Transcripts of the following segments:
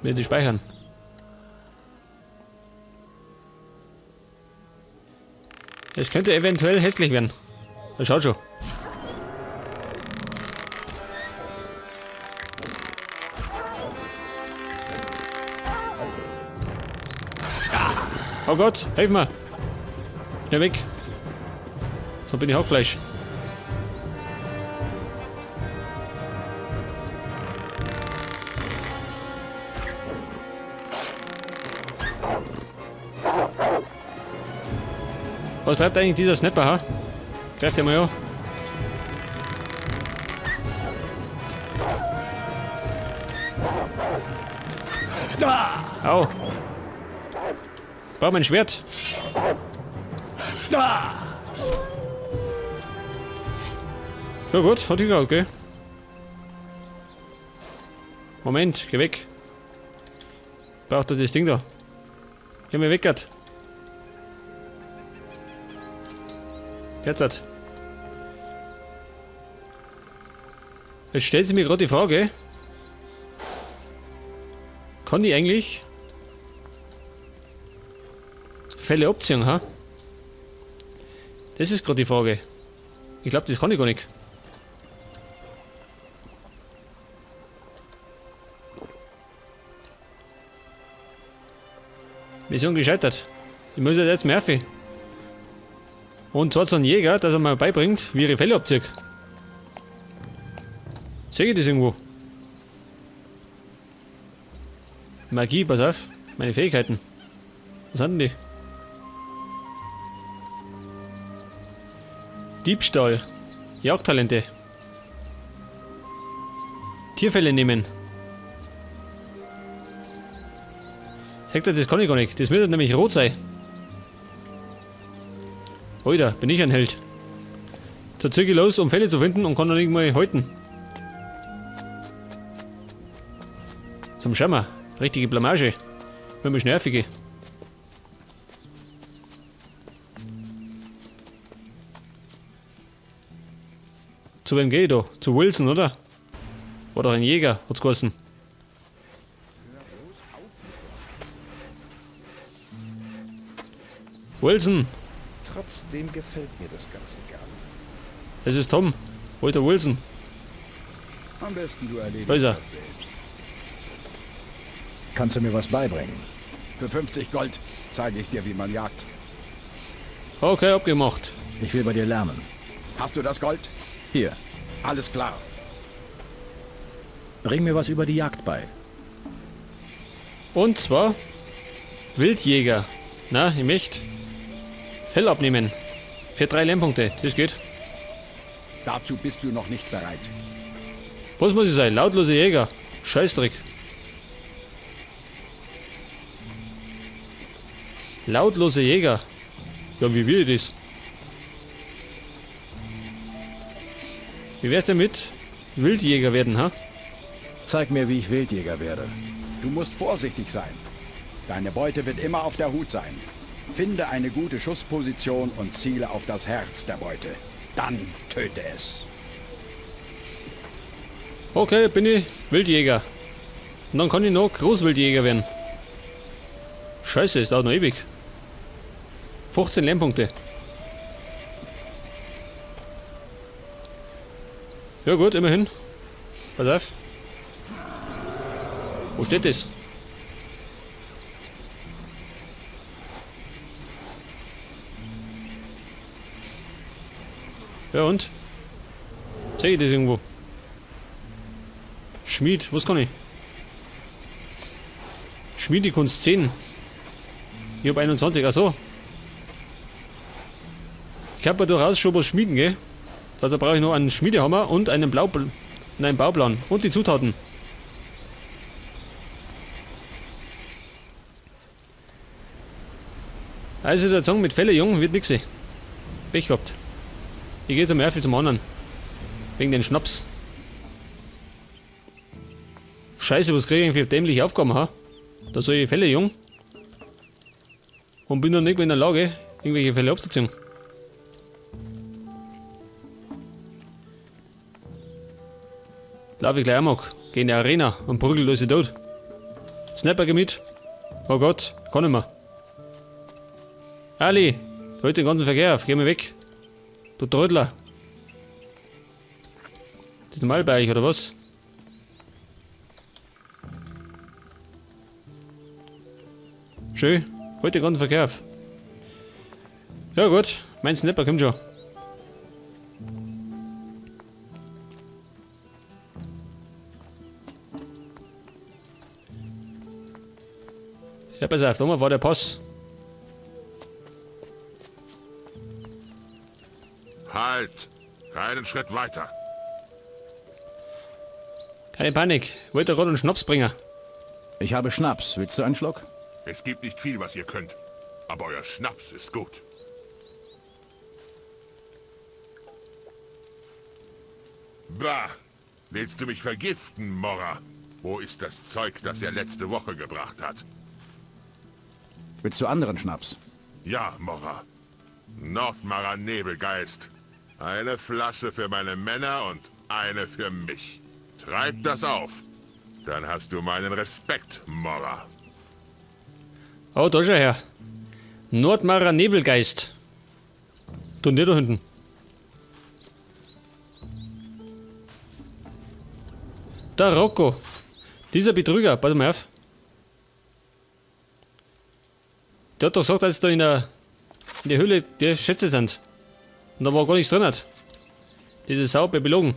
Wir die speichern. Es könnte eventuell hässlich werden. Das schaut schon. Oh Gott, helf mir! Schnell weg! So bin ich Hackfleisch. Was treibt eigentlich dieser Snapper, ha? Greift er mal an. Au. Brauch mein Schwert. Ja gut, hat ich okay. Moment, geh weg. Braucht er das Ding da? Geh mir weg, grad. Jetzt hat. Jetzt stellt sich mir gerade die Frage, kann die eigentlich Fälle abziehen, ha? Das ist gerade die Frage. Ich glaube, das kann ich gar nicht. Mission gescheitert. Ich muss jetzt Murphy. Und zwar zu einem Jäger, dass er mir beibringt, wie ich Fälle abziehe. Sehe ich das irgendwo? Magie, pass auf. Meine Fähigkeiten. Was sind denn die? Diebstahl. Jagdtalente. Tierfälle nehmen. Sagt er, das kann ich gar nicht. Das müsste nämlich rot sein. Alter, bin ich ein Held. Da zieh ich los, um Fälle zu finden und kann dann nicht mal halten. Zum Schirmer. Richtige Blamage. Wenn mich nervige. Zu wem geh ich da? Zu Wilson, oder? War doch ein Jäger, hat's geheißen. Wilson! Trotzdem gefällt mir das Ganze gar nicht. Das ist Tom. Wo ist der Wilson? Am besten du erledigst Wo ist er? das selbst. Kannst du mir was beibringen? Für 50 Gold zeige ich dir, wie man jagt. Okay, abgemacht. Ich will bei dir lernen. Hast du das Gold? Hier, Alles klar. bring mir was über die Jagd bei. Und zwar Wildjäger. Na, ich möchte Fell abnehmen. Für 3 Lernpunkte. Das geht. Dazu bist du noch nicht bereit. Was muss ich sein? Lautlose Jäger. Scheißdreck. Lautlose Jäger. Ja, wie will ich das? Wie wär's denn mit Wildjäger werden, ha? Zeig mir, wie ich Wildjäger werde. Du musst vorsichtig sein. Deine Beute wird immer auf der Hut sein. Finde eine gute Schussposition und ziele auf das Herz der Beute. Dann töte es. Okay, bin ich Wildjäger. Und dann kann ich noch Großwildjäger werden. Scheiße, es dauert noch ewig. 15 Lernpunkte. Ja gut, immerhin. Pass auf. Wo steht das? Ja und? Sehe ich das irgendwo? Schmied, was kann ich? Schmiedekunst 10. Ich hab 21, ach so. Ich hab ja durchaus schon was schmieden, gell? Also brauche ich noch einen Schmiedehammer und einen und einen Bauplan und die Zutaten. Also der Song mit Felle jung wird nix sein. Pech gehabt. Ich geh zum Murphy zum anderen. Wegen den Schnaps. Scheiße, was krieg ich für dämliche Aufgaben, ha? Da soll ich Felle jung. Und bin dann nicht mehr in der Lage, irgendwelche Fälle abzuziehen. Lauf ich gleich amok, geh in die Arena und prügel Leute tot. Snapper, geh mit. Oh Gott, kann nicht mehr. Ali, du hältst den ganzen Verkehr auf, geh mal weg. Du Trödler. Das ist normal bei euch, oder was? Schön, halt den ganzen Verkehr auf. Ja gut, mein Snapper kommt schon. Ja, pass auf, da war der Pass. Halt! Keinen Schritt weiter. Keine Panik, ich wollte gerade einen Schnaps bringen. Ich habe Schnaps. Willst du einen Schluck? Es gibt nicht viel, was ihr könnt. Aber euer Schnaps ist gut. Bah! Willst du mich vergiften, Morra? Wo ist das Zeug, das er letzte Woche gebracht hat? Willst du anderen Schnaps? Ja, Morra. Nordmarer Nebelgeist. Eine Flasche für meine Männer und eine für mich. Treib das auf. Dann hast du meinen Respekt, Morra. Oh, da schau her. Nordmarer Nebelgeist. Du nicht da hinten. Der Rocco. Dieser Betrüger, pass mal auf. Der hat doch gesagt, dass da in der Höhle die Schätze sind. Und da war gar nichts drin hat. Diese Sau hat mich belogen.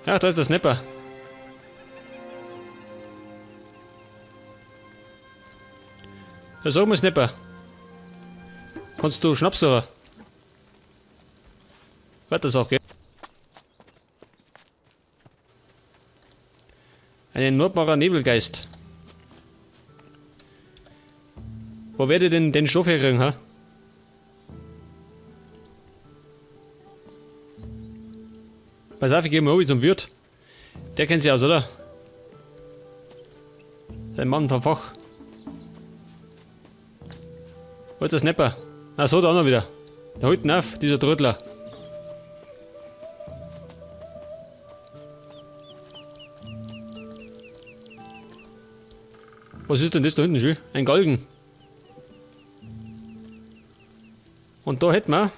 Ach, da ist der Snapper. Ja, sag mal, Snapper. Kannst du Schnaps suchen? Weiter das auch, gell? Einen Nordmarer Nebelgeist. Wo werde ich denn den Stoff herkriegen, ha? Pass auf, ich geh mal runter zum Wirt. Der kennt sich aus, oder? Sein Mann vom Fach. Wo ist der Snapper? Ach so, da auch noch wieder. Der holt ihn auf, dieser Trödler. Was ist denn das da hinten schön? Ein Galgen. Und da hätten wir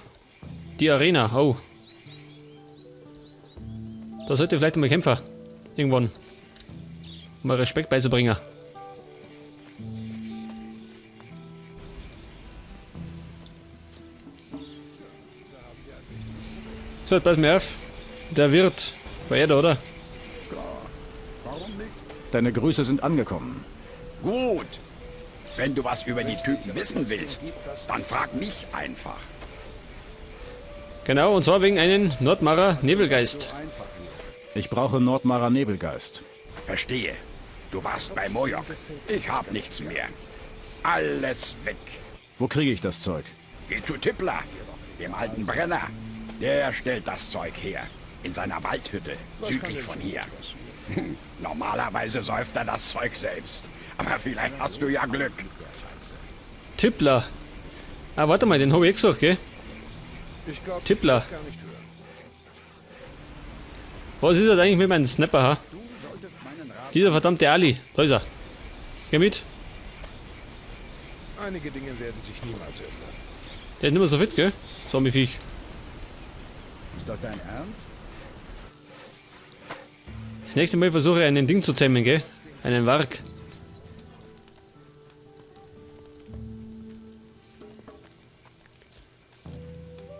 die Arena. Oh. Da sollte ich vielleicht mal kämpfen. Irgendwann. Um mal Respekt beizubringen. So, jetzt pass mir auf. Der Wirt. War er da, oder? Klar. Warum nicht? Deine Grüße sind angekommen. Gut. Wenn du was über die Typen wissen willst, dann frag mich einfach. Genau, und zwar wegen einem Nordmarer Nebelgeist. Ich brauche Nordmarer Nebelgeist. Verstehe. Du warst bei Mojok. Ich hab nichts mehr. Alles weg. Wo kriege ich das Zeug? Geh zu Tippler, dem alten Brenner. Der stellt das Zeug her. In seiner Waldhütte, südlich von hier. Normalerweise säuft er das Zeug selbst. Aber vielleicht hast du ja Glück. Tippler. Ah, warte mal, den hab ich eh gesagt, gell? Tippler. Was ist das eigentlich mit meinem Snapper, ha? Dieser verdammte Ali. Da ist er. Geh mit. Einige Dinge werden sich niemals ändern. Der ist nicht mehr so fit, gell? Zombie-Viech. Ist das dein Ernst? Das nächste Mal versuche ich einen Ding zu zähmen, gell? Einen Warg.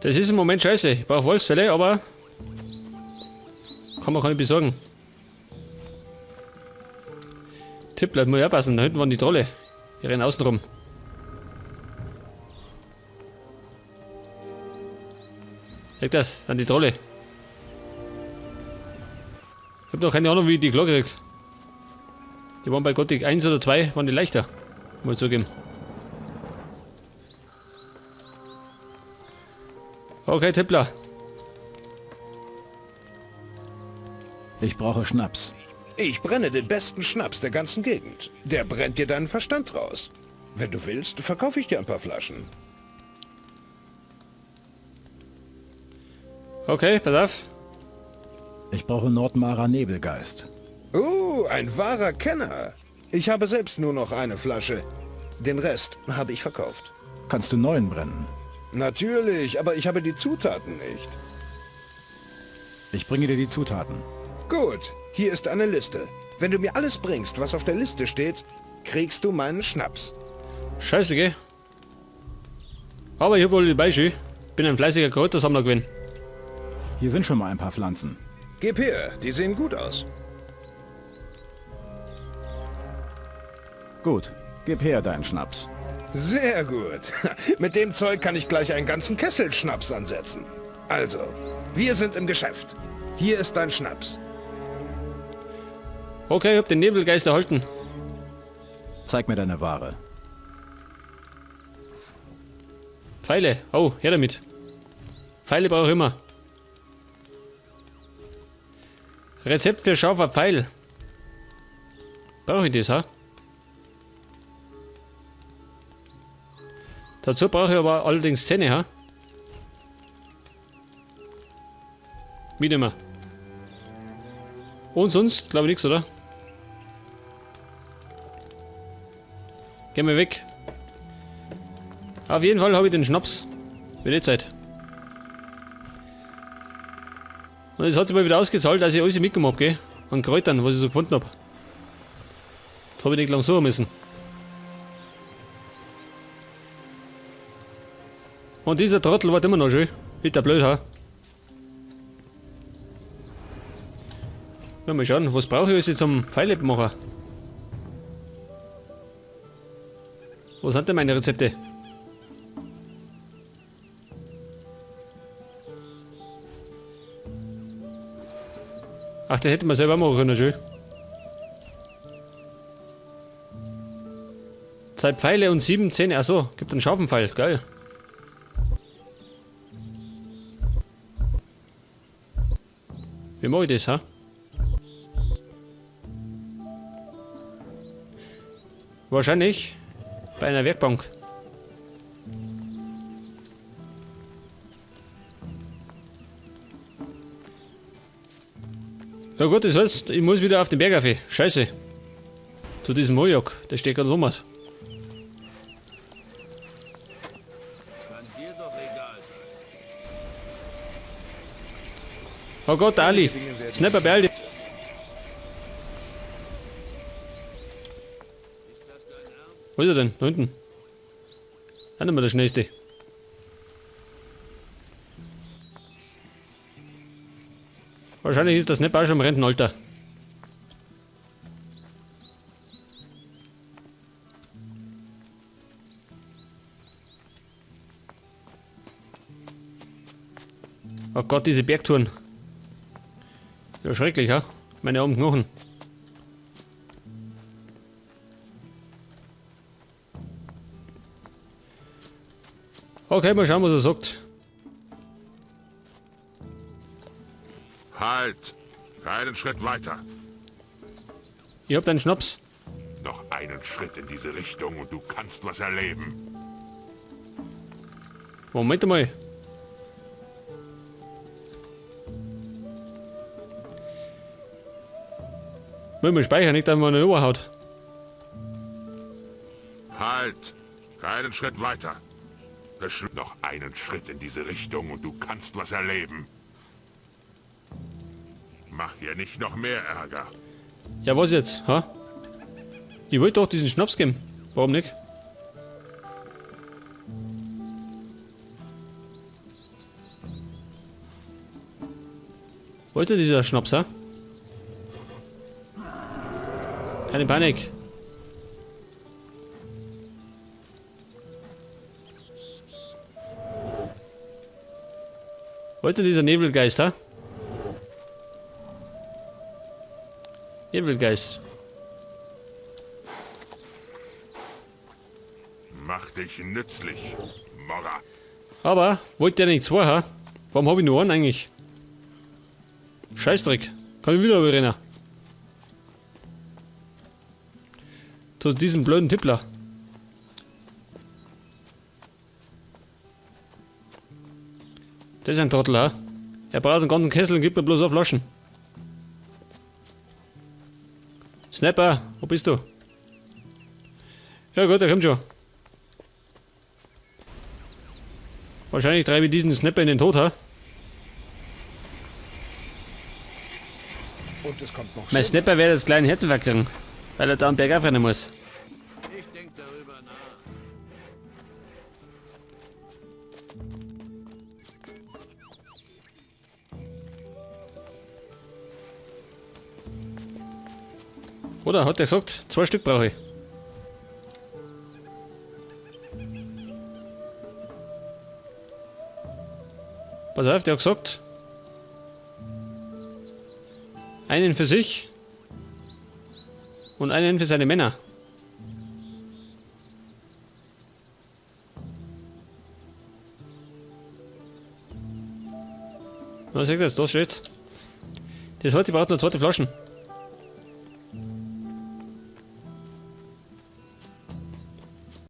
Das ist im Moment scheiße. Ich brauche Wolfsfelle, aber kann man gar nicht besorgen. Tipp, bleibt mal herpassen. Da hinten waren die Trolle. Die rennen außen rum. Seht das? Dann die Trolle. Ich hab noch keine Ahnung, wie ich die Glocke krieg. Die waren bei Gothic 1 oder 2, waren die leichter. Muss ich zugeben. Okay, Tippler. Ich brauche Schnaps. Ich brenne den besten Schnaps der ganzen Gegend. Der brennt dir deinen Verstand raus. Wenn du willst, verkaufe ich dir ein paar Flaschen. Okay, pass auf. Ich brauche Nordmarer Nebelgeist. Ein wahrer Kenner. Ich habe selbst nur noch eine Flasche. Den Rest habe ich verkauft. Kannst du neuen brennen? Natürlich, aber ich habe die Zutaten nicht. Ich bringe dir die Zutaten. Gut, hier ist eine Liste. Wenn du mir alles bringst, was auf der Liste steht, kriegst du meinen Schnaps. Scheiße, gell? Aber ich hab alle dabei schön. Bin ein fleißiger Kräutersammler gewesen. Hier sind schon mal ein paar Pflanzen. Gib her, die sehen gut aus. Gut, gib her deinen Schnaps. Sehr gut. Mit dem Zeug kann ich gleich einen ganzen Kessel Schnaps ansetzen. Also, wir sind im Geschäft. Hier ist dein Schnaps. Okay, ich hab den Nebelgeist erhalten. Zeig mir deine Ware. Pfeile. Oh, her damit. Pfeile brauche ich immer. Rezept für scharfer Pfeil. Brauche ich das, ha? Dazu brauche ich aber allerdings Zähne, ha? Mitnehmen. Und sonst, glaube ich, nichts, oder? Gehen wir weg. Auf jeden Fall habe ich den Schnaps. Wird eh Zeit. Und es hat sich mal wieder ausgezahlt, dass ich alles mitgenommen hab, gell? An Kräutern, was ich so gefunden hab. Da hab ich nicht lang suchen müssen. Und dieser Trottel war immer noch schön. Ist der blöd, ha? Ja, mal schauen, was brauche ich jetzt zum Pfeile machen? Wo sind denn meine Rezepte? Ach, den hätten wir selber machen können, schön. 2 Pfeile und 7 Zähne. Achso, gibt einen scharfen Pfeil. Geil. Wie mach ich das, ha? Wahrscheinlich bei einer Werkbank. Ja gut, das heißt, ich muss wieder auf den Berg rauf. Scheiße. Zu diesem Mojok, der steht gerade rum. Kann dir doch egal sein. Oh Gott, der Ali. Snapper bei Ali. Wo ist er denn? Da hinten. Dann nehmen wir das schnellste. Wahrscheinlich ist das Snapper auch schon im Rentenalter. Oh Gott, diese Bergtouren. Ja, schrecklich, ha? Meine armen Knochen. Okay, mal schauen, was er sagt. Halt! Keinen Schritt weiter. Ich hab deinen Schnaps. Noch einen Schritt in diese Richtung und du kannst was erleben. Moment mal. Müssen wir speichern, nicht, dass man eine überhaut. Halt! Keinen Schritt weiter. Noch einen Schritt in diese Richtung und du kannst was erleben. Mach hier nicht noch mehr Ärger. Ja, was jetzt? Ha? Ich wollte doch diesen Schnaps geben. Warum nicht? Wo ist denn dieser Schnaps, ha? Keine Panik. Wo ist denn dieser Nebelgeist, ha? Nebelgeist. Mach dich nützlich, Morra. Aber wollte der nicht zwei, ha? Warum hab ich nur einen eigentlich? Scheißdreck. Kann ich wieder überrennen. Zu diesem blöden Tippler. Das ist ein Trottel, ha? Er braucht einen ganzen Kessel und gibt mir bloß auf Flaschen. Snapper, wo bist du? Ja gut, der kommt schon. Wahrscheinlich treibe ich diesen Snapper in den Tod, ha? Und es kommt noch Mein Snapper wird jetzt gleich einen Herzinfarkt kriegen, weil er da einen Berg aufrennen muss. Oder hat er gesagt, 2 Stück brauche ich. Pass auf, der hat gesagt, einen für sich und einen für seine Männer. Na, seht ihr das? Da steht's. Das heute braucht nur 2 Flaschen.